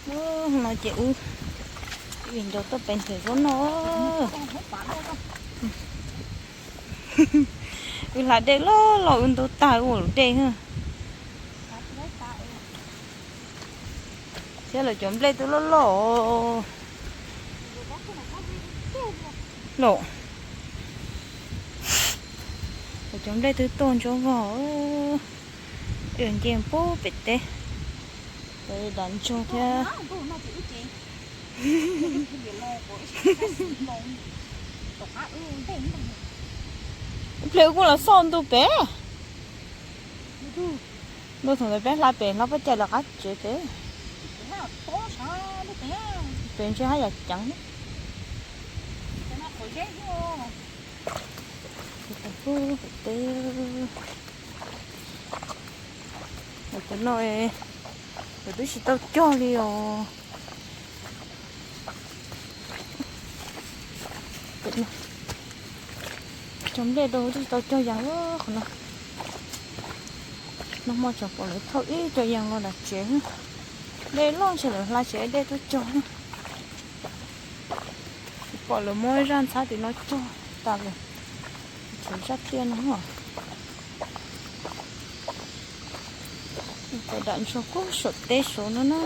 No ces wb, wb nco tuaj pem ntawm zaub noj. Wb hla dej loj los wb ntub tag ua lub dej. Thiab lawv cov nplej twb loj loj los. Lawv cov nplej twb tuaj ntsuab vog, nce pub pem teb. Dav ntsuag thiab. Ib pliag kuj los xauj ntu pem. Ntu thaum ntawd peb hla pem hla pab cai lawv qab tsev pem. Pem ntshe haj yam ceev. Teb, cov no lawv twb tsis tau cog li os. Cov nplej rau twb tsis tau cog yees qhov no. Nag hmo tseem pom lawv thauj ib co yees los nram tsev. Dej loj ntshe lawv hla tsev dej tuaj cog. Tsis pom lawv muab zaj ntxhab tim no cog tas lawm. Tshuav zaj tiaj no. Cov dam ntsuag kub saum teb saud no na.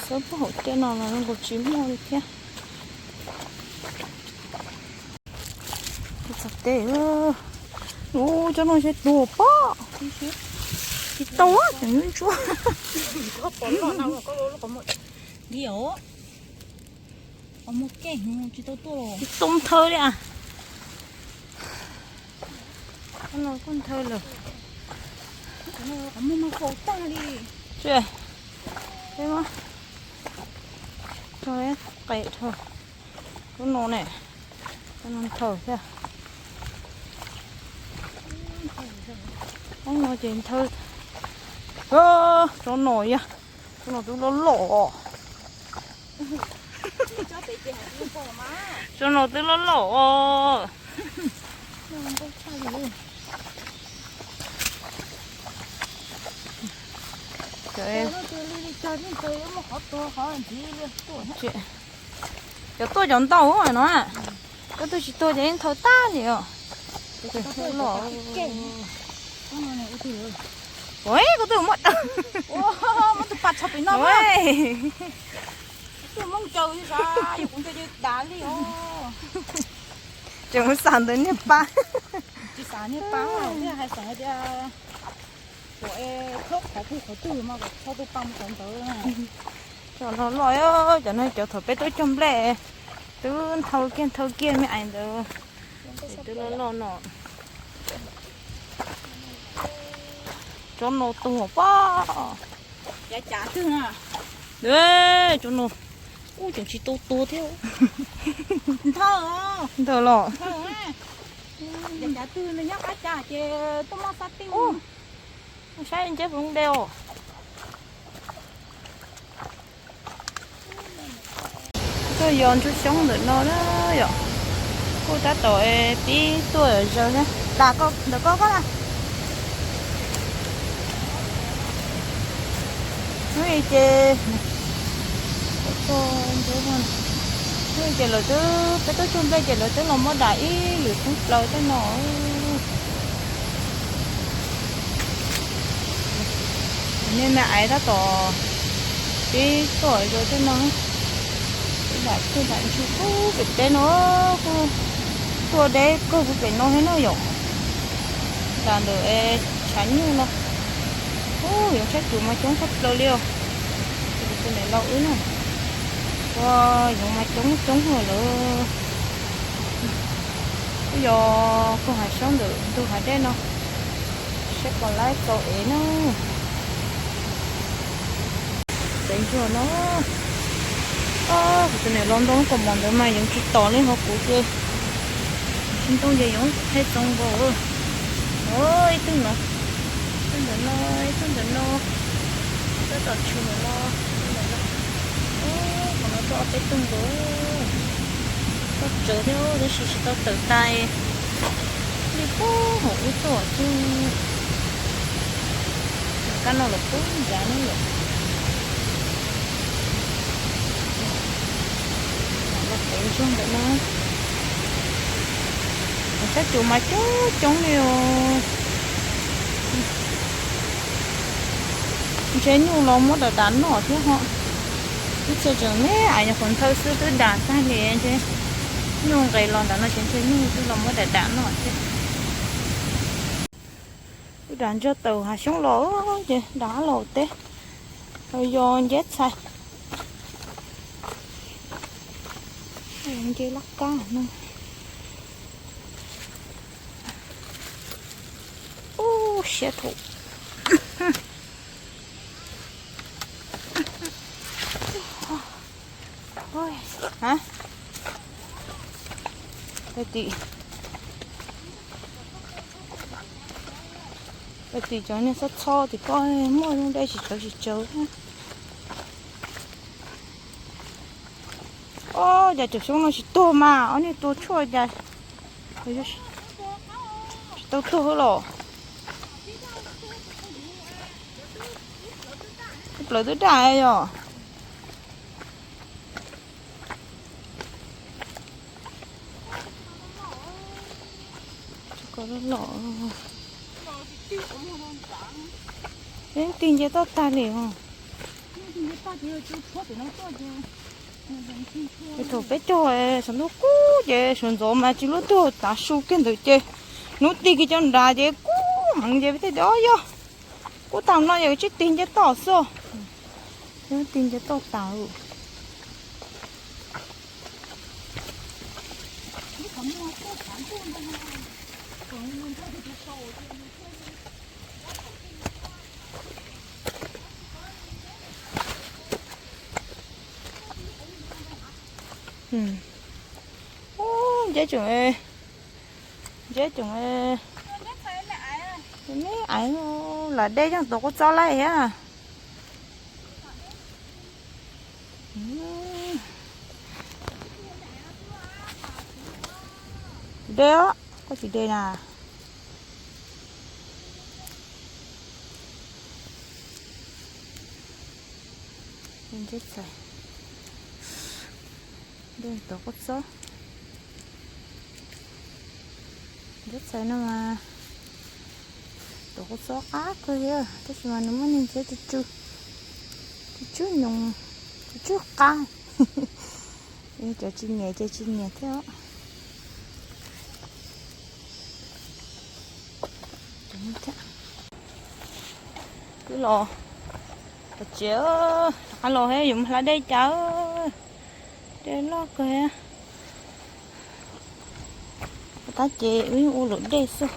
Xab puag hauv tej no los zoo nkaus tsis muaj li thiab. Txog teb, ub, cov no ntshe tuag pob. Tsis tau, cov nyuj ntsuab. Tsis tau nthawv li a. Kuj nthawv lawm. Qe dhau. Lub no ne, lub no nthawv thiab. Lub no ces nthawv. Tsob no yog, tsob no twb loj loj. Tsob no twb loj loj os. Cov tuaj cov ntau no, cov twg tsis tuag ces nthawv tag li os. Ua koj twb muab daws. Tseem xav ntawd niag pab. Cov no loj, cov no cov thaum peb tuaj cog nplej, twb nthau kiag nthau kiag me ais ntawd, es twb loj loj no. Tsob no tuag pob. Cov no, ub, tseem tsis tau tuag thiab. Ntawd los. Saib nceb puv de os. Tuaj yos ntsuag xyoob ntawm no na yom. Kuj tab tom pib tuaj zaws thiab. Ntawm koj koj na. Hnub i ces, hnub i ces lawv twb, peb tuaj cog nplej ces lawv twb los muab dam ib lwm thoob plaws tej no. Nej me ais tab tom pib tuaj zaws tej no. Dam tuaj dam ntsuag kub pem teb no, kuj tuaj deb kawg pem no thiab no yom. Dam ntawm tshav nyuj no. Ub, yoov tshaib plhuav mas coob tshaj plaws li os. Tus niam laus wb na, ua yoov mas coob coob lawm. Kuj yog koog hav xyoob ntawm ntug hav dej no, saib puas laib txaus ev na. Tev ntsuag no, kuv tus niam laus ntoo kaus mom ntawd mas yoov tsis tom li, ho kuv ces tsis ntoo ces yoov qheb txoos nkaus. Ib tug no, ib tug ntawm no, ib tug ntawm no, tab tom tshwm ntawm no, ib tug ntawm no. Qhov no tuaj ob peb tug nkaus. Tuaj tsawv thiab tab sis tsis tau tawm tas li. Pub hauv wb tuaj xwb. Kab no lawm pub nrad no lawm. Tsuag ntawm no, sab cum mas coob coob li os. Ntshe nyuj los muab dam dam noj thiab ho. Ib txhia tseem me ais nyuam qhuav nthawj xwb twb dam tag li ntshe. Nyuj nqes los ntawm no ces ntshe nyuj twb los muab dam dam noj thiab. Wb dam ntsuag tawm hav xyoob los ces dam los teb, yog nceb txhais. Nce laj kab no. Ub, siab dhau. Pem tim, pem tim cov niag txhob txhob tim ko muaj zoo dej tsis tsawv tsis tsawv. Ob, cas cov xyoob no tsis tuag mas, ob niag tua tshuaj cas tsis tau tuag los. Plawv twb daj yog. Tig nce toj tag li os. Thaum peb caug saum ntuj kub ces sawv ntxov mas tsis lub tuag tav su kiag ntawd ces hnub tig kiag cov nrad ces kub heev ces peb thiaj tias o yog kub tag no yog tsib tig nce toj xwb. Tig nce toj tas. Nceb tseem, nceb tseem, me aiv, lam dej coj tuav kua txob laij thiab. De os, koj tsis de na. Nceb txhais, de tuav kua txob. Nceb txhais no mas tuav kua txob qab kawg thiab tab sis mas nws muaj niag nceb tsw tsw, tsw tsw nyoos, tsw tsw qab. Cov tsis nyiam ces tsis nyiam thiab. Twb los, los tsev, rov qab los thiab yuav mus hla dej cas, dej loj kawg thiab. Tab ces wb yeej ua luam dej xwb.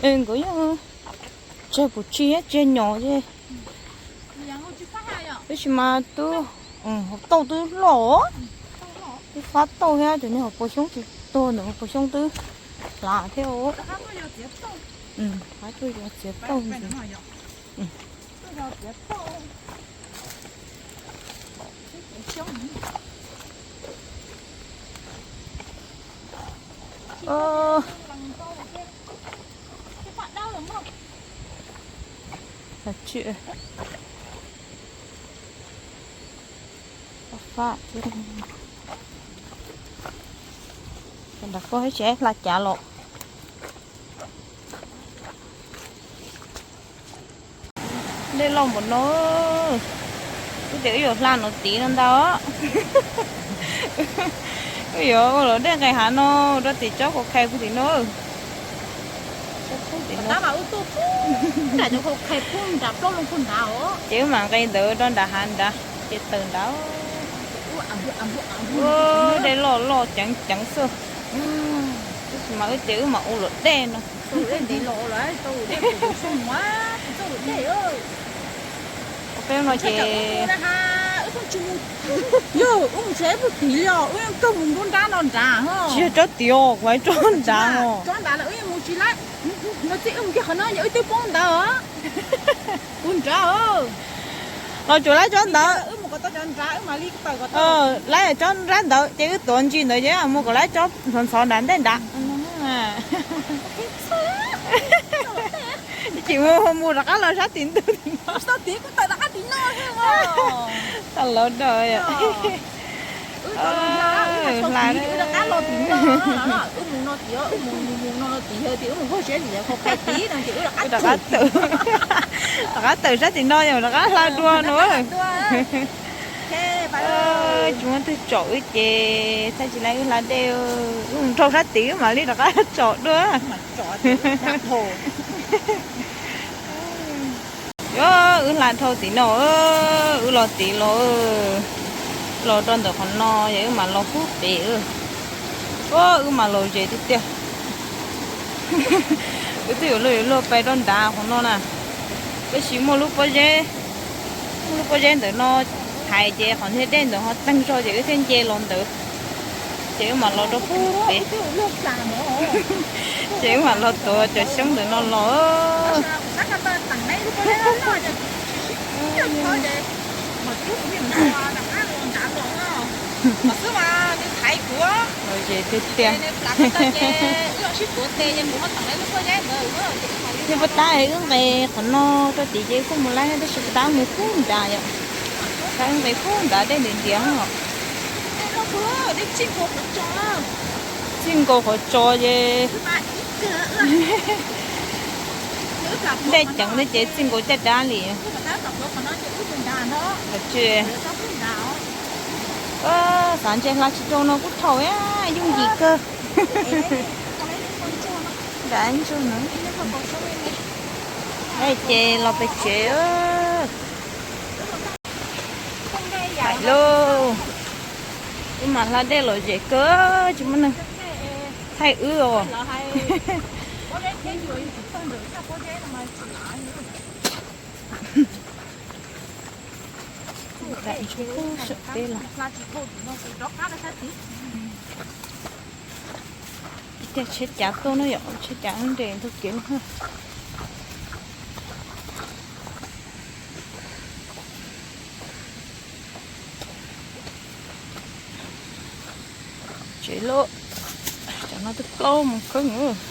Nkawd yeej tseg puas tsig thiab tseg nyom ces, tab sis mas twb, hauv tauj twb loj, twb fab tauj thiab ces niag hauv paus xyoob tsis tuag ntawm hauv paus xyoob twb hlav thiab. Fab tuaj yog txiav tauj ntxiv. Nram koj tsev hla cav los. Dej loj npaum no, wb tias wb yuav hla no tid no ntag. Wb yuav ua luam dej nqes hav no rau tim tsob khaus khais puag tim no. Ces wb mam nqes ntawd rau nram hav nrad, ces tawm nrad. Dej loj loj ceev ceev xwb. Tab sis mas wb tias wb mam ua luam dej no. Peb no ces, yog wb mus tsev puag tid li os, wb yeej kawg mus nruab nrab no nrad. Tsis yog tsob tid os, kuv hais tsob nrad os. Tsob nrad lawm wb yeej mus tsis laib. No txij wb mus kiag qhov no yog wb twb poob ntawd os. Kuv nrad. Los tsuas laib tsob ntawd. Laib tsob nrab ntawd ces wb tuav ntsis ntawd ces mus kom laib tsob ntxhov ntxhov nrad ntej nrad. Tsis mus mus rov qab los sab tim ntug tim no. Tau lov do. Hla, rov qab tawm, rov qab tawm sab tim no yog rov qab hla dua no. Tsis muaj twg tsom wb ces txhaj tsis laib wb hla dej, wb mus nrau sab tid mam li rov qab tsom dua. Yog wb hla dhau tim no, wb los tid los, los rau ntawm qhov no yog wb mam los pub pem. Wb mam los ze tiag tiag. Wb twb yuav luag yuav luag pais rau nrad qhov no na, tab sis muaj lub pob zeb, muaj lub pob zeb ntawm no hais ces qhov niag dej ntawd ho teeg zog ces wb thiaj nce los ntawd. Ces wb mam los rau pub pem, ces wb mam los tuav cov xyoob ntawm no los. Los ze tiag tiag. Yog puas tab wb nqes qhov no rau tim ces kuj mus laib, tab sis puas tab mus kub nrad yom. Tab wb nqes kub nrad dej ntiav ntiav. Txij nkaus qhov tso ces, dej ceev thiab ces txij nkaus caj dab li. Xav ntshe hla tsis dhau no kuj thaum yooj yim kawg. Nrad ntsuag no. Ces los pem tsev. Pais lauj. Wb mam hla dej lom zem kawg, tsis muaj neeg thaij wb os. Dam ntsuag pub saum teb los. Ib tiag tsheb cav tuaj no yom, tsheb cav nres ntug kev no. Tsev lauj, cov no twb plaub mus kheeb.